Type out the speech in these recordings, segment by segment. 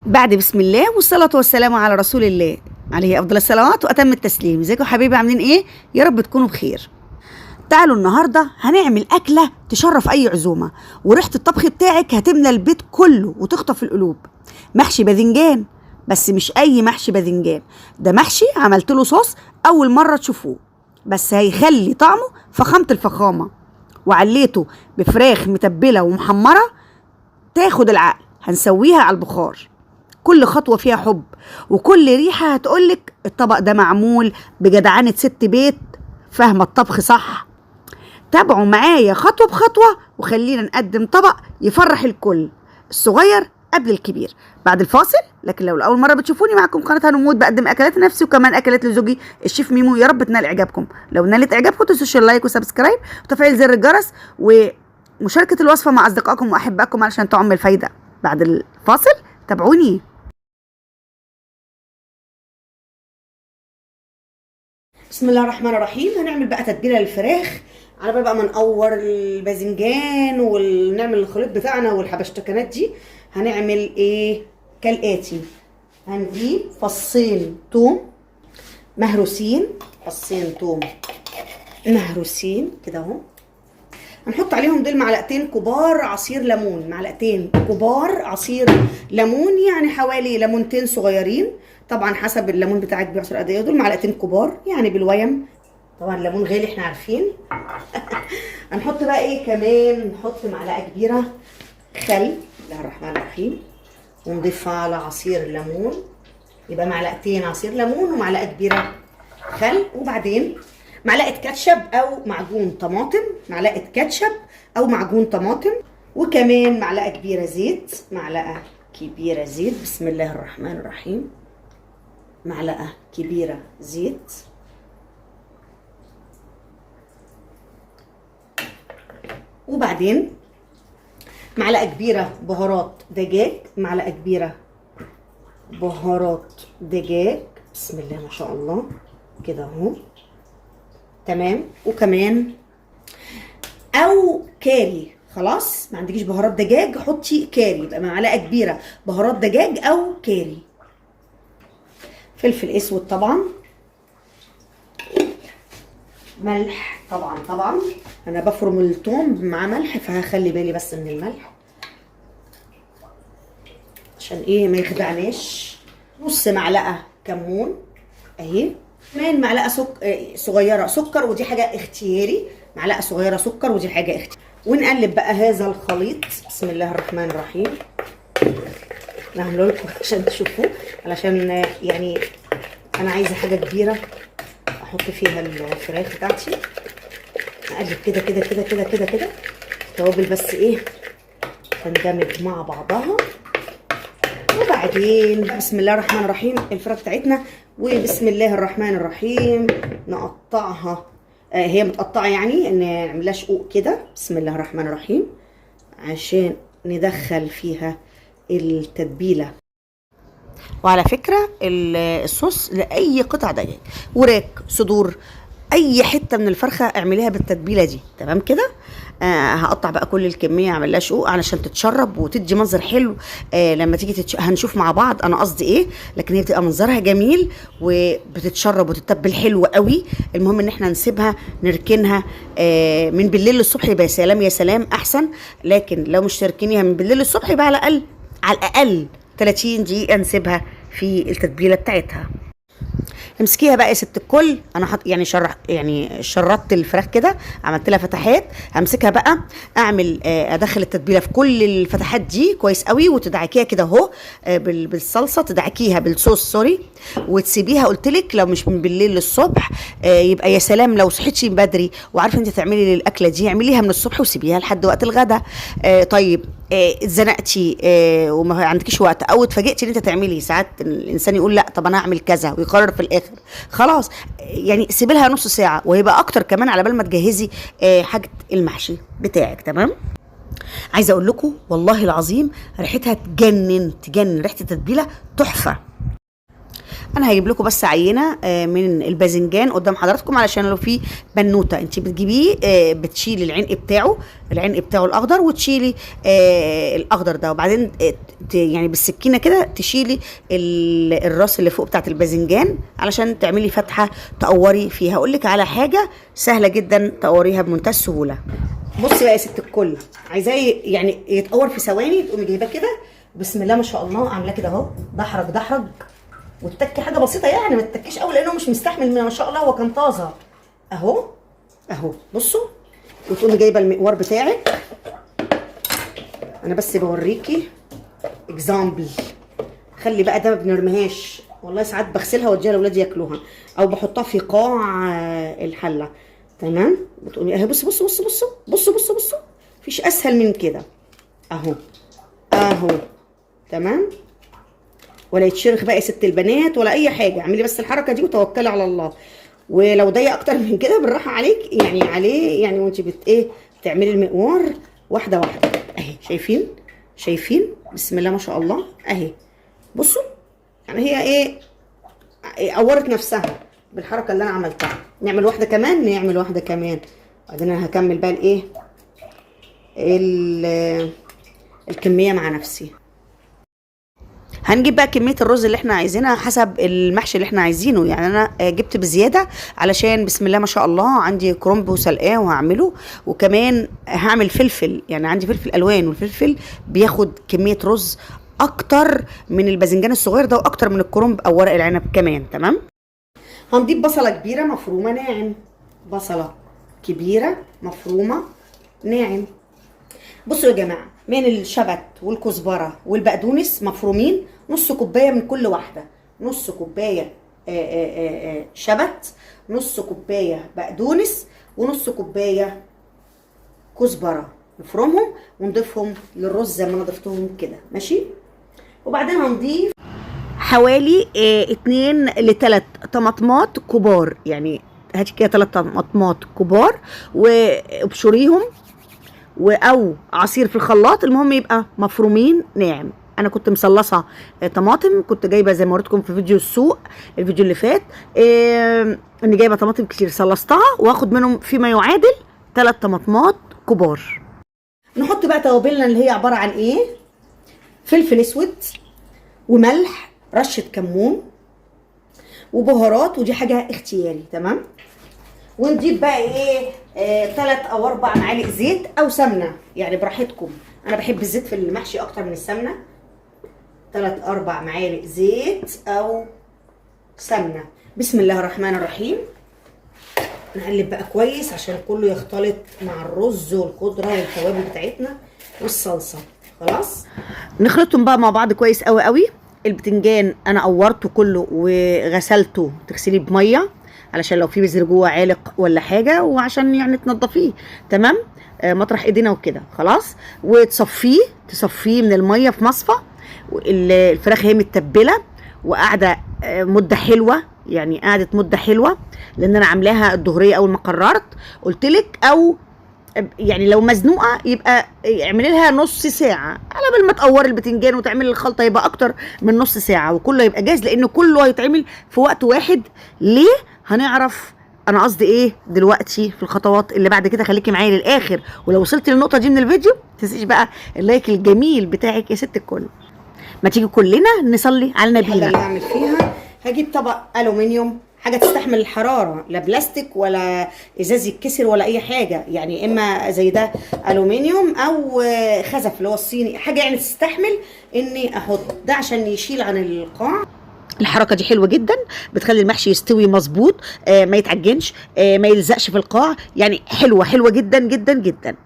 بعد بسم الله والصلاة والسلام على رسول الله عليه أفضل الصلوات وأتم التسليم. ازيكم حبايبي، عاملين ايه؟ يا رب تكونوا بخير. تعالوا النهاردة هنعمل أكلة تشرف أي عزومة، وريحة الطبخ بتاعك هتملى البيت كله وتخطف القلوب. محشي باذنجان، بس مش أي محشي باذنجان، ده محشي عملت له صوص أول مرة تشوفوه، بس هيخلي طعمه فخامة الفخامة، وعليته بفراخ متبلة ومحمرة تاخد العقل. هنسويها على البخار، كل خطوة فيها حب، وكل ريحة هتقولك الطبق ده معمول بجدعنة ست بيت فاهمة الطبخ صح. تابعوا معايا خطوة بخطوة وخلينا نقدم طبق يفرح الكل، الصغير قبل الكبير. بعد الفاصل. لكن لو لأول مرة بتشوفوني، معكم قناة هنموت، بقدم أكلات لنفسي وكمان أكلات لزوجي الشيف ميمو. يا رب تنال إعجابكم. لو نالت إعجابكم تنسوش ال like و subscribe وتفعيل زر الجرس ومشاركة الوصفة مع أصدقائكم وأحبائكم علشان تعم الفايدة. بعد الفاصل تابعوني. بسم الله الرحمن الرحيم. هنعمل بقى تتبيله للفراخ على بال بقى ما نقور الباذنجان ونعمل الخليط بتاعنا والحبشتكنات دي. هنعمل ايه؟ كالاتي: هنجيب فصين توم مهروسين، فصين توم مهروسين كده اهو. هنحط عليهم دول معلقتين كبار عصير ليمون، معلقتين كبار عصير ليمون، يعني حوالي ليمونتين صغيرين، طبعا حسب الليمون بتاعك بيعصر قد ايه. دول معلقتين كبار يعني بالويم، طبعا الليمون غالي احنا عارفين. هنحط بقى ايه كمان؟ نحط معلقه كبيرة خل، بسم الله الرحمن الرحيم، ونضيفها على عصير الليمون. يبقى معلقتين عصير ليمون ومعلقة كبيرة خل، وبعدين معلقه كاتشب او معجون طماطم، معلقه كاتشب او معجون طماطم، وكمان معلقه كبيرة زيت، معلقه كبيرة زيت، بسم الله الرحمن الرحيم، معلقه كبيرة زيت. وبعدين معلقه كبيرة بهارات دجاج، معلقه كبيرة بهارات دجاج، بسم الله ما شاء الله كده اهو، تمام. وكمان او كاري، خلاص ما عندكيش بهارات دجاج حطي كاري، يبقى معلقه كبيرة بهارات دجاج او كاري. فلفل اسود طبعا، ملح طبعا، طبعا انا بفرم الثوم مع ملح فهخلي بالي بس من الملح عشان ايه ما يخدعناش. نص معلقه كمون اهي، كمان معلقه صغيرة سكر، ودي حاجة اختياري، معلقه صغيرة سكر ودي حاجة اختياري. ونقلب بقى هذا الخليط، بسم الله الرحمن الرحيم. نعمله لكم عشان تشوفوه، علشان يعني انا عايزه حاجة كبيرة احط فيها الفراخ بتاعتي. اقلب كده كده كده كده كده كده، التوابل بس ايه تندمج مع بعضها. وبعدين بسم الله الرحمن الرحيم الفراخ بتاعتنا، وبسم الله الرحمن الرحيم نقطعها. هي متقطعه، يعني نعملها شقوق كده، بسم الله الرحمن الرحيم، عشان ندخل فيها التتبيله. وعلى فكرة الصوص لاي قطع دجاج، وراك، صدور، اي حتة من الفرخه اعمليها بالتتبيله دي، تمام كده. هقطع بقى كل الكمية، اعمل لها شقوق علشان تتشرب وتدي منظر حلو. لما تيجي هنشوف مع بعض انا قصدي ايه، لكن هي بتبقى منظرها جميل وبتتشرب وتتبل حلو قوي. المهم ان احنا نسيبها نركنها من بالليل للصبح، يبقى يا سلام يا سلام احسن. لكن لو مش تركنيها من بالليل للصبح يبقى على الاقل على الاقل 30 دقيقة نسيبها في التتبيله بتاعتها. امسكيها بقى يا ست الكل. انا حط يعني شرح يعني شرطت الفراخ كده، عملت لها فتحات. همسكها بقى اعمل ادخل التتبيله في كل الفتحات دي كويس قوي، وتدعكيها كده اهو بالصلصه، تدعكيها بالصوص سوري، وتسيبيها. قلت لك لو مش من بالليل للصبح يبقى يا سلام. لو صحيتي بدري وعارفه انت تعملي الاكلة دي، اعمليها من الصبح وسيبيها لحد وقت الغدا. طيب اتزنقتي وما عندكيش وقت، او اتفاجئتي ان انت تعملي، ساعات الانسان يقول لا طب انا هعمل كذا ويقرر في الاخر، خلاص يعني سيبي لها نص ساعة وهيبقى اكتر كمان على بال ما تجهزي حاجة المحشي بتاعك، تمام. عايزه اقول لكم والله العظيم ريحتها تجنن تجنن، ريحه التتبيله تحفة. انا هجيب لكم بس عينه من الباذنجان قدام حضراتكم، علشان لو في بنوته انت بتجيبيه بتشيلي العنق بتاعه، العنق بتاعه الاخضر، وتشيلي الاخضر ده، وبعدين يعني بالسكينة كده تشيلي الراس اللي فوق بتاعت الباذنجان علشان تعملي فتحه تقوري فيها. اقول لك على حاجة سهلة جدا تقوريها بمنتهى السهولة. بصي بقى يا ست الكل، عايزاه يعني يتقور في ثواني، تقومي جايباه كده بسم الله ما شاء الله، عاملاه كده اهو، دحرج دحرج، وتتكي حاجة بسيطة يعني، ما تتكيش قوي لانه مش مستحمل ما شاء الله، هو كان طازة اهو اهو. بصوا، وتقومي جايبه المقوار بتاعك. انا بس بوريكي example. خلي بقى ده ما بنرميهاش والله، ساعات بغسلها واديها لاولادي ياكلوها، او بحطها في قاع الحلة. تمام. بتقومي اهي، بصوا بصوا بصوا بصوا بصوا بصوا بصوا، مفيش اسهل من كده اهو اهو. تمام. ولا يتشرخ بقى يا ست البنات ولا اي حاجة، اعملي بس الحركة دي وتوكلي على الله. ولو ضيق اكتر من كده بالراحة عليك يعني، عليه يعني، وانت بت ايه بتعملي المقوار واحدة واحدة اهي. شايفين؟ شايفين؟ بسم الله ما شاء الله اهي. بصوا يعني هي ايه، قورت نفسها بالحركة اللي انا عملتها. نعمل واحدة كمان، نعمل واحدة كمان، بعدين انا هكمل بقى الايه الكمية مع نفسي. هنجيب بقى كمية الرز اللي احنا عايزينها حسب المحشي اللي احنا عايزينه. يعني انا جبت بزيادة علشان بسم الله ما شاء الله عندي كرنب وسلقاه وهعمله، وكمان هعمل فلفل، يعني عندي فلفل الوان، والفلفل بياخد كمية رز اكتر من الباذنجان الصغير ده، واكتر من الكرنب او ورق العنب كمان. تمام. هنضيف بصلة كبيرة مفرومة ناعم، بصلة كبيرة مفرومة ناعم. بصوا يا جماعة، من الشبت والكزبرة والبقدونس مفرومين، نص كوباية من كل واحدة، نص كوباية شبت، نص كوباية بقدونس، ونص كوباية كزبرة. نفرمهم ونضيفهم للرز زي ما انا ضفتهم كده، ماشي. وبعدين هنضيف حوالي 2 ل3 طماطمات كبار، يعني هاتي كده 3 طماطمات كبار وابشريهم، او عصير في الخلاط، المهم يبقى مفرومين ناعم. انا كنت مصلصه طماطم، كنت جايبه زي ما وريتكم في فيديو السوق الفيديو اللي فات، اني جايبه طماطم كتير، صلصتها واخد منهم فيما يعادل 3 طماطمات كبار. نحط بقى توابلنا اللي هي عبارة عن ايه؟ فلفل اسود وملح، رشه كمون، وبهارات، ودي حاجة اختياري. تمام. ونضيف بقى ايه، 3 او 4 معالق زيت او سمنه، يعني براحتكم، انا بحب الزيت في المحشي اكتر من السمنة. 3 4 معالق زيت او سمنه. بسم الله الرحمن الرحيم. نقلب بقى كويس عشان كله يختلط مع الرز والخضره والتوابل بتاعتنا والصلصه. خلاص نخلطهم بقى مع بعض كويس قوي قوي. البتنجان انا قورته كله وغسلته، تغسليه بميه علشان لو في بذر جوه عالق ولا حاجة، وعشان يعني تنضفيه. تمام. مطرح ايدينا وكده. خلاص. وتصفية، تصفية من المية في مصفى. الفراخ هي متبله وقاعدة مده حلوة، يعني قعدت مده حلوة، لان انا عاملاها الظهريه اول ما قررت قلت لك، او يعني لو مزنوقه يبقى اعملي لها نص ساعة على بال ما تقوري البتنجان وتعملي الخلطة، يبقى اكتر من نص ساعة وكله يبقى جاهز، لان كله هيتعمل في وقت واحد. ليه؟ هنعرف انا قصدي ايه دلوقتي في الخطوات اللي بعد كده. خليكي معايا للاخر، ولو وصلتي للنقطة دي من الفيديو ما تنسيش بقى ال like الجميل بتاعك يا ست الكل. ما تيجي كلنا نصلي على نبينا. الحاجة اللي هعمل فيها هجيب طبق الومنيوم، حاجة تستحمل الحرارة، لا بلاستيك ولا ازاز يتكسر ولا اي حاجة، يعني اما زي ده الومنيوم او خزف اللي هو الصيني، حاجة يعني تستحمل اني احط ده عشان يشيل عن القاع. الحركة دي حلوة جدا، بتخلي المحشي يستوي مظبوط، ما يتعجنش، ما يلزقش في القاع، يعني حلوة حلوة جدا جدا جدا.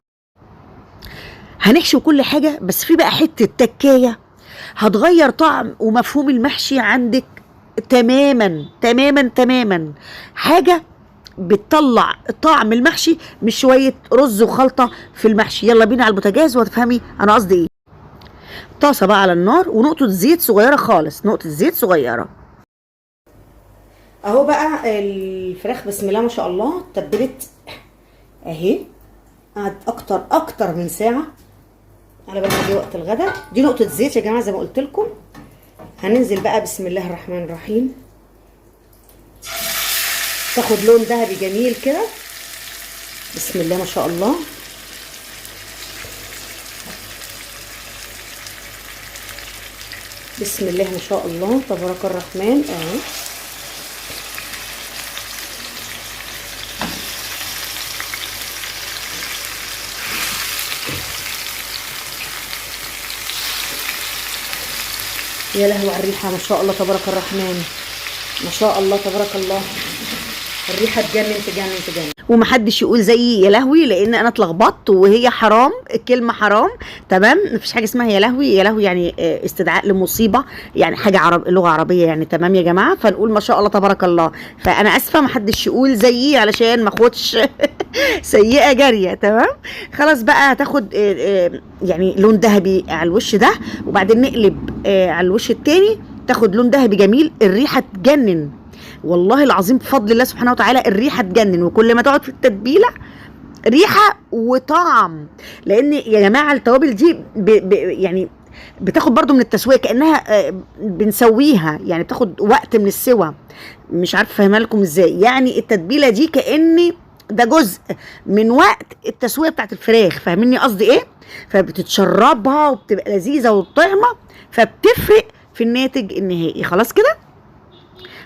هنحشي كل حاجة، بس في بقى حتة تكايه هتغير طعم ومفهوم المحشي عندك تماما تماما تماما. حاجة بتطلع طعم المحشي مش شوية رز وخلطه في المحشي. يلا بينا على البوتاجاز وهتفهمي انا قصدي ايه. طاسه بقى على النار ونقطة زيت صغيرة خالص، نقطة زيت صغيرة. اهو بقى الفراخ بسم الله ما شاء الله تبلت اهي، قعدت اكتر من ساعة على بال ما جه وقت الغدا. دي نقطة زيت يا جماعة زي ما قلت لكم. هننزل بقى بسم الله الرحمن الرحيم. تاخد لون ذهبي جميل كده. بسم الله ما شاء الله. بسم الله ما شاء الله تبارك الرحمن. اهو يا لهوي على الريحة، ما شاء الله تبارك الرحمن، ما شاء الله تبارك الله، الريحة تجنن تجنن تجنن. ومحدش يقول زيي يا لهوي، لان انا اتلخبطت وهي حرام، الكلمة حرام، تمام؟ مفيش حاجة اسمها يا لهوي. يا لهوي يعني استدعاء لمصيبه، يعني حاجة لغة عربية يعني، تمام يا جماعة؟ فنقول ما شاء الله تبارك الله. فانا اسفه، محدش يقول زيي علشان ما اخدش سيئه جارية، تمام؟ خلاص بقى هتاخد يعني لون ذهبي على الوش ده، وبعدين نقلب على الوش التاني تاخد لون ذهبي جميل. الريحة تجنن والله العظيم، بفضل الله سبحانه وتعالى الريحة تجنن. وكل ما تقعد في التتبيله ريحه وطعم، لان يا جماعة التوابل دي يعني بتاخد برضو من التسوية، كانها بنسويها، يعني بتاخد وقت من السوى. مش عارفه افهمها لكم ازاي، يعني التتبيله دي كأن ده جزء من وقت التسوية بتاعت الفراخ، فاهميني قصدي ايه؟ فبتتشربها وبتبقى لذيذة وطعمه، فبتفرق في الناتج النهائي. خلاص كده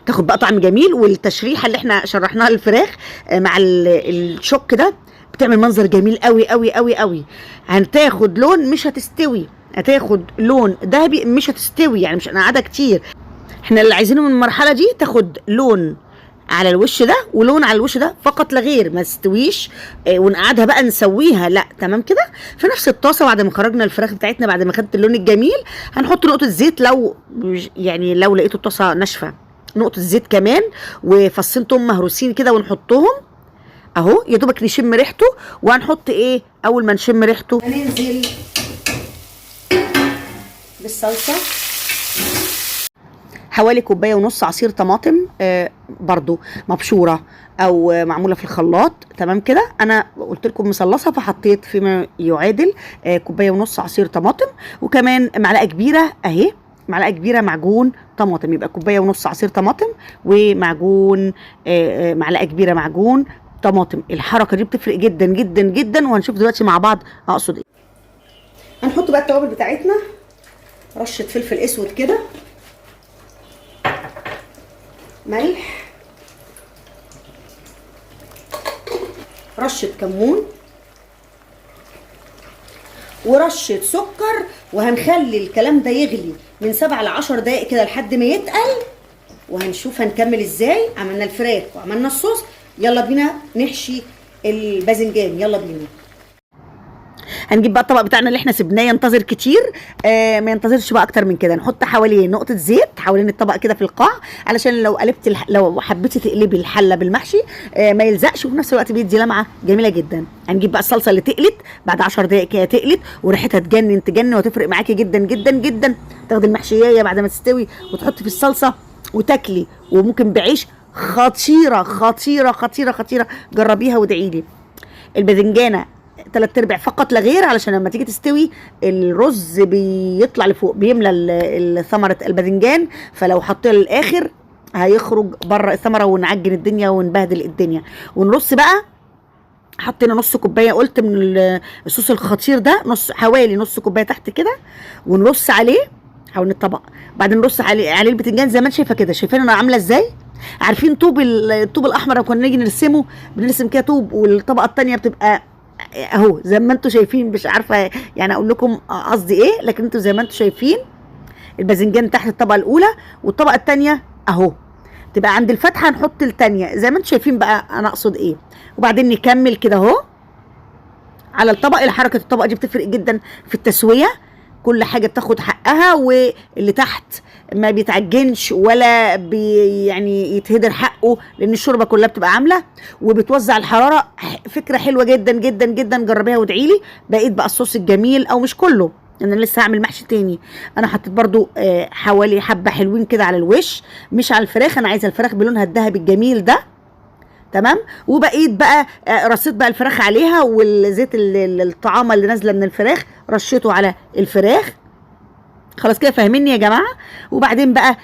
تاخد بقى طعم جميل. والتشريحه اللي احنا شرحناها للفراخ مع الشوك ده بتعمل منظر جميل قوي قوي قوي قوي. هتاخد لون مش هتستوي، هتاخد لون ذهبي مش هتستوي، يعني مش هنقعدها كتير. احنا اللي عايزينه من المرحلة دي تاخد لون على الوش ده ولون على الوش ده فقط لا غير، ما تستويش ونقعدها بقى نسويها، لا. تمام كده؟ في نفس الطاسه بعد ما خرجنا الفراخ بتاعتنا، بعد ما خدت اللون الجميل، هنحط نقطة زيت لو يعني لو لقيتوا الطاسه ناشفة، نقطة زيت كمان، وفصين توم مهروسين كده ونحطهم اهو، يا دوبك نشم ريحته. وهنحط ايه اول ما نشم ريحته؟ هننزل بالصلصه، حوالي كوباية ونص عصير طماطم برضو مبشوره او معمولة في الخلاط، تمام كده؟ انا قلت لكم مصلصه، فحطيت فيما يعادل كوباية ونص عصير طماطم، وكمان معلقه كبيرة اهي، معلقه كبيرة معجون طماطم. يبقى كوباية ونص عصير طماطم ومعجون معلقه كبيرة معجون طماطم. الحركة دي بتفرق جدا جدا جدا، وهنشوف دلوقتي مع بعض اقصد ايه. هنحط بقى التوابل بتاعتنا، رشه فلفل اسود كده، ملح، رشه كمون، ورشه سكر. وهنخلي الكلام ده يغلي من 7 ل 10 دقايق كده لحد ما يتقل، وهنشوف هنكمل ازاي. عملنا الفراخ وعملنا الصوص، يلا بينا نحشي الباذنجان، يلا بينا. هنجيب بقى الطبق بتاعنا اللي احنا سيبناه ينتظر كتير، ما ينتظرش بقى اكتر من كده. نحط حواليه نقطة زيت حوالين الطبق كده في القاع، علشان لو قلبت لو حبيتي تقلبي الحلة بالمحشي ما يلزقش، وفي نفس الوقت بيدي لمعة جميلة جدا. هنجيب بقى الصلصه اللي تقلت بعد 10 دقائق كده، تقلت وريحتها تجنن تجنن، وتفرق معاكي جدا جدا جدا. تاخدي المحشيه بعد ما تستوي وتحطي في الصلصه وتاكلي، وممكن بعيش. خطيرة خطيرة خطيرة خطيرة، جربيها وادعي لي. الباذنجانه 3/4 فقط لا غير، علشان لما تيجي تستوي الرز بيطلع لفوق، بيملى ثمره الباذنجان، فلو حطيها للاخر هيخرج بره الثمرة ونعجن الدنيا ونبهدل الدنيا. ونرص بقى، حطينا نص كوباية قلت من الصوص الخطير ده، نص حوالي نص كوباية تحت كده، ونرص عليه حوالين الطبق. بعدين نرص عليه البتنجان زي ما انت شايفه كده. شايفين انا عامله ازاي؟ عارفين طوب الطوب الاحمر لما كنا نيجي نرسمه بنرسم كده طوب، والطبقة الثانية بتبقى اهو زي ما انتم شايفين. مش عارفه يعني اقول لكم قصدي ايه، لكن انتم زي ما انتم شايفين الباذنجان تحت الطبقة الاولى، والطبقة الثانية اهو تبقى عند الفتحة نحط الثانية زي ما انتم شايفين بقى انا اقصد ايه. وبعدين نكمل كده اهو على الطبق. الحركة الطبقة دي بتفرق جدا في التسوية، كل حاجة بتاخد حقها، واللي تحت ما بيتعجنش ولا يعني يتهدر حقه، لان الشوربة كلها بتبقى عامله وبتوزع الحرارة. فكرة حلوة جدا جدا جدا، جربيها وادعي لي. بقيت بقى الصوص الجميل، او مش كله، انا لسه هعمل محشي تاني. انا حطيت برضو حوالي حبه حلوين كده على الوش، مش على الفراخ، انا عايزه الفراخ بلونها الذهبي الجميل ده، تمام. وبقيت بقى رصيت بقى الفراخ عليها، والزيت الطعامه اللي نازله من الفراخ رشيته على الفراخ. خلاص كده فاهميني يا جماعة. وبعدين بقى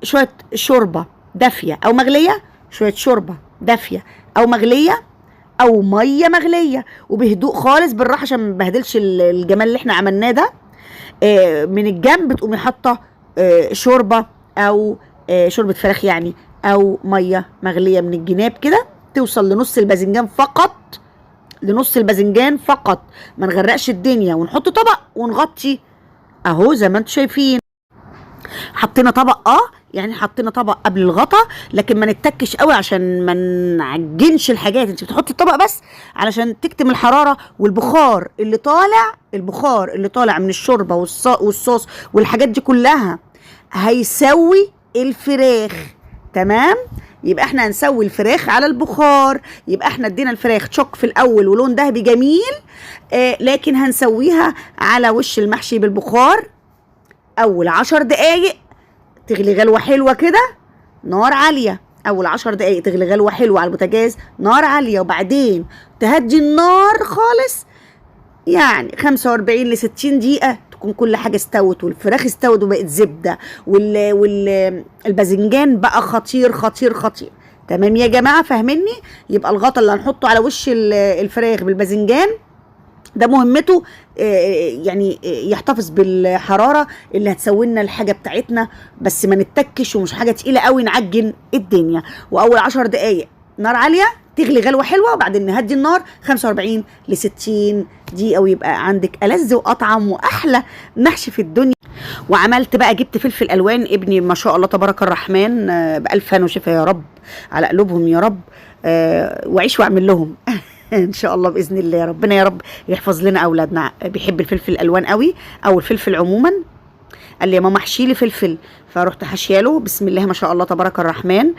شوية شوربة دافيه او مغليه شوية شوربة دافيه او مغليه او مية مغليه، وبهدوء خالص بالراحة عشان ما نبهدلش الجمال اللي احنا عملناه ده. من الجنب تقومي حاطه شوربة او شوربة فراخ يعني، او مية مغليه من الجناب كده، توصل لنص الباذنجان فقط، لنص الباذنجان فقط، ما نغرقش الدنيا. ونحط طبق ونغطي اهو زي ما انتم شايفين. حطينا طبق يعني حطينا طبق قبل الغطا، لكن ما نتكش قوي عشان ما نعجنش الحاجات. انت بتحطي الطبق بس علشان تكتم الحرارة والبخار اللي طالع، البخار اللي طالع من الشوربة والصوص والحاجات دي كلها هيسوي الفراخ. تمام، يبقى احنا هنسوي الفراخ على البخار. يبقى احنا ادينا الفراخ تشوك في الاول ولون ذهبي جميل، لكن هنسويها على وش المحشي بالبخار اول 10 دقايق. تغلي غلوه حلوة كده، نار عالية. اول 10 دقايق تغلي غلوه حلوة على البوتاجاز، نار عالية، وبعدين تهدي النار خالص، يعني 45 ل 60 دقيقة تكون كل حاجة استوت، والفراخ استوت وبقت زبدة، والباذنجان بقى خطير خطير خطير. تمام يا جماعة، فاهميني؟ يبقى الغطا اللي هنحطه على وش الفراخ بالباذنجان ده مهمته يعني يحتفظ بالحرارة اللي هتسوي لنا الحاجة بتاعتنا، بس ما نتكش ومش حاجة تقيلة قوي نعجن الدنيا. واول 10 دقايق نار عالية، تغلي غلوه حلوة، وبعدين نهدي النار 45 ل 60 دقيقة، ويبقى عندك ألذ واطعم واحلى محشي في الدنيا. وعملت بقى، جبت فلفل الوان، ابني ما شاء الله تبارك الرحمن بألف هنا وشفا يا رب على قلوبهم يا رب، وعيش واعمل لهم ان شاء الله باذن الله. ربنا يا رب يحفظ لنا اولادنا. بيحب الفلفل الالوان قوي، او الفلفل عموما. قال لي يا ماما احشي لي فلفل، فرحت حشياله. بسم الله ما شاء الله تبارك الرحمن.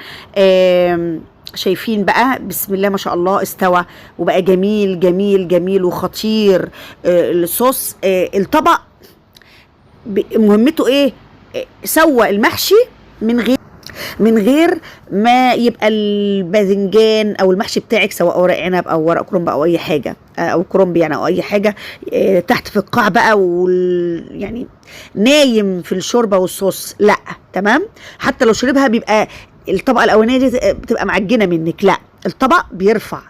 شايفين بقى بسم الله ما شاء الله استوى وبقى جميل جميل جميل وخطير. الصوص، الطبق مهمته ايه؟ سوى المحشي من غير ما يبقى الباذنجان او المحشي بتاعك سواء ورق عنب او ورق كرنب او اي حاجة، او كرنب يعني او اي حاجة، تحت في القاع بقى يعني نايم في الشوربة والصوص، لا. تمام، حتى لو شربها بيبقى الطبقة الاولانية دي بتبقى معجنه منك، لا، الطبق بيرفع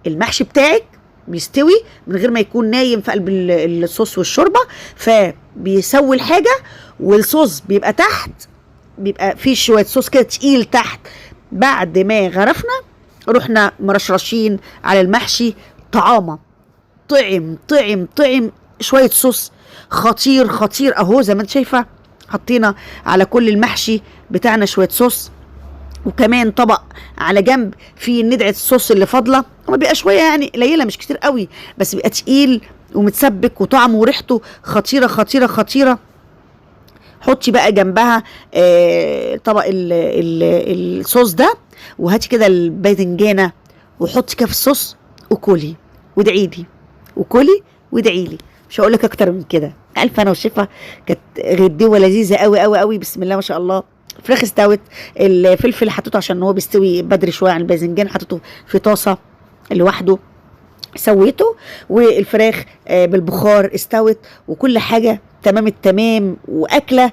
المحشي بتاعك بيستوي من غير ما يكون نايم في قلب الصوص والشوربه، فبيسوي الحاجة، والصوص بيبقى تحت، بيبقى فيه شوية صوص كده تقيل تحت. بعد ما غرفنا رحنا مرشرشين على المحشي طعامه، طعم طعم طعم، شوية صوص خطير خطير اهو زي ما انت شايفه. حطينا على كل المحشي بتاعنا شوية صوص، وكمان طبق على جنب فيه ندعه الصوص اللي فاضلة، هو بيبقى شوية يعني قليله مش كتير قوي، بس بيبقى تقيل ومتسبك وطعمه وريحته خطيرة خطيرة خطيرة. حطي بقى جنبها طبق الصوص ده، وهاتي كده الباذنجانه وحطي كده في الصوص، وكلي وادعي لي، وكلي وادعي لي، مش هقول لك اكتر من كده. الف انا وشفا، كانت غدوه لذيذة قوي قوي قوي بسم الله ما شاء الله. الفراخ استوت، الفلفل حطيته عشان هو بيستوي بدري شوية عن الباذنجان، حطيته في طاسه لوحده سويته، والفراخ بالبخار استوت، وكل حاجة تمام التمام. واكله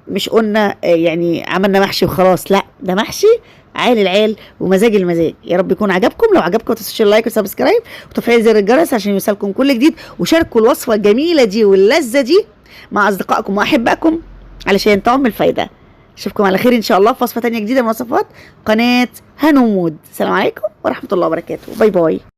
مش قلنا يعني عملنا محشي وخلاص، لا ده محشي عال العال ومزاج المزاج. يا رب يكون عجبكم، لو عجبكم ما تنسوش ال like وال subscribe وتفعيل زر الجرس عشان يوصلكم كل جديد، وشاركوا الوصفة الجميلة دي واللذه دي مع اصدقائكم واحبائكم علشان تعم الفايدة. اشوفكم على خير ان شاء الله في وصفه تانية جديدة من وصفات قناة هنومود. السلام عليكم ورحمة الله وبركاته. bye bye.